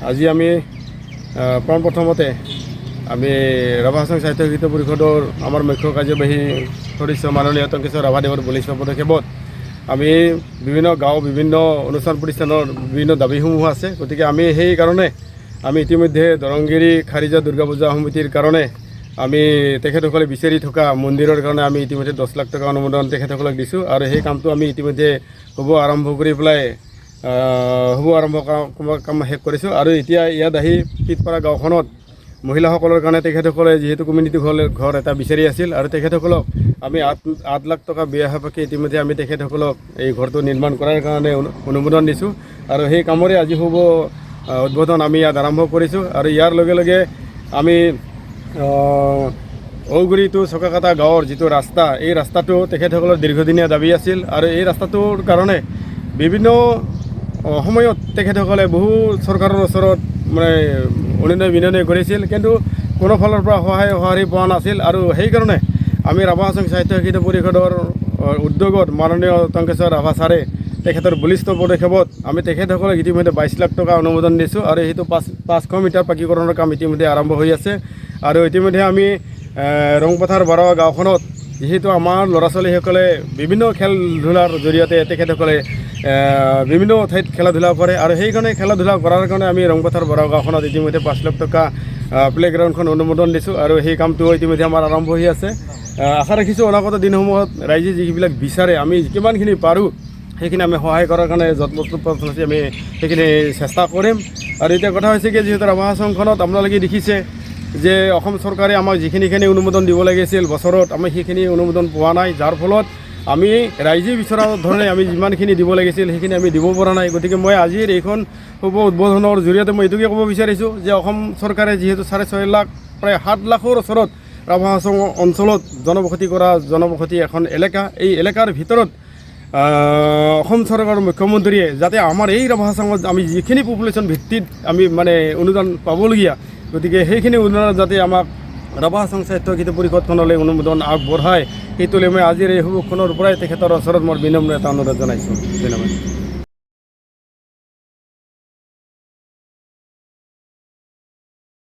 আজি আমি পোনপ্ৰথমতে আমি ৰাভা হাছং স্বায়ত্তশাসিত পৰিষদৰ আমাৰ মুখ্য কাৰ্যবাহী সদস্য মাননীয় টংকেশ্বৰ ৰাভাদেৱৰ বলিষ্ঠ পদক্ষেপত আমি বিভিন্ন গাঁও, বিভিন্ন অনুষ্ঠান প্ৰতিষ্ঠানৰ বিভিন্ন দাবীসমূহ আছে। গতিকে আমি সেইকাৰণে আমি ইতিমধ্যে দৰংগিৰি খাৰিজা দুৰ্গা পূজা সমিতিৰ কাৰণে আমি তেখেতসকলে বিচাৰি থকা মন্দিৰৰ কাৰণে আমি ইতিমধ্যে 10 লাখ টকা অনুমোদন তেখেতসকলক দিছোঁ আৰু সেই কামটো আমি ইতিমধ্যে হ'ব আৰম্ভ কৰি পেলাই হ'ব আৰম্ভ কাম শেষ কৰিছোঁ। আৰু এতিয়া ইয়াত আহি পিঠপাৰা গাঁওখনত মহিলাসকলৰ কাৰণে তেখেতসকলে যিহেতু কমিউনিটি হল ঘৰ এটা বিচাৰি আছিল আৰু তেখেতসকলক আমি 8 লাখ টকা ব্যয় সাপেক্ষে ইতিমধ্যে আমি তেখেতসকলক এই ঘৰটো নিৰ্মাণ কৰাৰ কাৰণে অনুমোদন দিছোঁ আৰু সেই কামৰে আজি শুভ উদ্বোধন আমি ইয়াত আৰম্ভ কৰিছোঁ। আৰু ইয়াৰ লগে লগে আমি ঔগুৰি টু চকাকাটা গাঁৱৰ যিটো ৰাস্তা, এই ৰাস্তাটো তেখেতসকলৰ দীৰ্ঘদিনীয়া দাবী আছিল আৰু এই ৰাস্তাটোৰ কাৰণে বিভিন্ন সময়ত তেখেতসকলে বহু চৰকাৰৰ ওচৰত মানে অনুনয় বিনয় কৰিছিল, কিন্তু কোনো ফালৰ পৰা সহায় সঁহাৰি পোৱা নাছিল। আৰু সেইকাৰণে আমি ৰাভা হাছং স্বায়ত্তশাসিত পৰিষদৰ উদ্যোগত মাননীয় টংকেশ্বৰ ৰাভা ছাৰে তেখেতৰ বলিষ্ঠ পদক্ষেপত আমি তেখেতসকলক ইতিমধ্যে 22 লাখ টকা অনুমোদন দিছোঁ আৰু সেইটো 500 মিটাৰ পকীকৰণৰ কাম ইতিমধ্যে আৰম্ভ হৈ আছে। আৰু ইতিমধ্যে আমি ৰংপথাৰ বাৰৱা গাঁওখনত যিহেতু আমাৰ ল'ৰা ছোৱালীসকলে বিভিন্ন খেল ধূলাৰ জৰিয়তে তেখেতসকলে বিভিন্ন ঠাইত খেলা ধূলা কৰে আৰু সেইকাৰণে খেলা ধূলা কৰাৰ কাৰণে আমি ৰংপথাৰ বৰা গাঁওখনত ইতিমধ্যে 5 লাখ টকা প্লে'গ্ৰাউণ্ডখন অনুমোদন দিছোঁ আৰু সেই কামটো ইতিমধ্যে আমাৰ আৰম্ভ হৈ আছে। আশা ৰাখিছোঁ, অনাগত দিনসমূহত ৰাইজে যিবিলাক বিচাৰে, আমি কিমানখিনি পাৰোঁ সেইখিনি আমি সহায় কৰাৰ কাৰণে যত্ন আমি সেইখিনি চেষ্টা কৰিম। আৰু এতিয়া কথা হৈছে কি, যিহেতু ৰাভা হাছংখনত আপোনালোকে দেখিছে যে অসম চৰকাৰে আমাক যিখিনিখিনি অনুমোদন দিব লাগিছিল বছৰত, আমি সেইখিনি অনুমোদন পোৱা নাই, যাৰ ফলত আমি ৰাইজে বিচৰা ধৰণে আমি যিমানখিনি দিব লাগিছিল সেইখিনি আমি দিব পৰা নাই। গতিকে মই আজিৰ এইখন শুভ উদ্বোধনৰ জৰিয়তে মই এইটোকে ক'ব বিচাৰিছোঁ যে অসম চৰকাৰে যিহেতু 6.5 লাখ, প্ৰায় 7 লাখৰ ওচৰত ৰাভা হাছং অঞ্চলত জনবসতি কৰা জনবসতি এখন এলেকা, এই এলেকাৰ ভিতৰত অসম চৰকাৰৰ মুখ্যমন্ত্ৰীয়ে যাতে আমাৰ এই ৰাভা হাছঙত আমি যিখিনি পপুলেশ্যন ভিত্তিত আমি মানে অনুদান পাবলগীয়া, গতিকে সেইখিনি অনুদান যাতে আমাক ৰাভা হাছং স্বায়ত্তশাসিত পৰিষদখনলৈ অনুমোদন আগবঢ়ায়, সেইটোলৈ মই আজিৰ এই শুভক্ষণৰ পৰাই তেখেতৰ ওচৰত মোৰ বিনম্ৰ এটা অনুৰোধ জনাইছোঁ। ধন্যবাদ।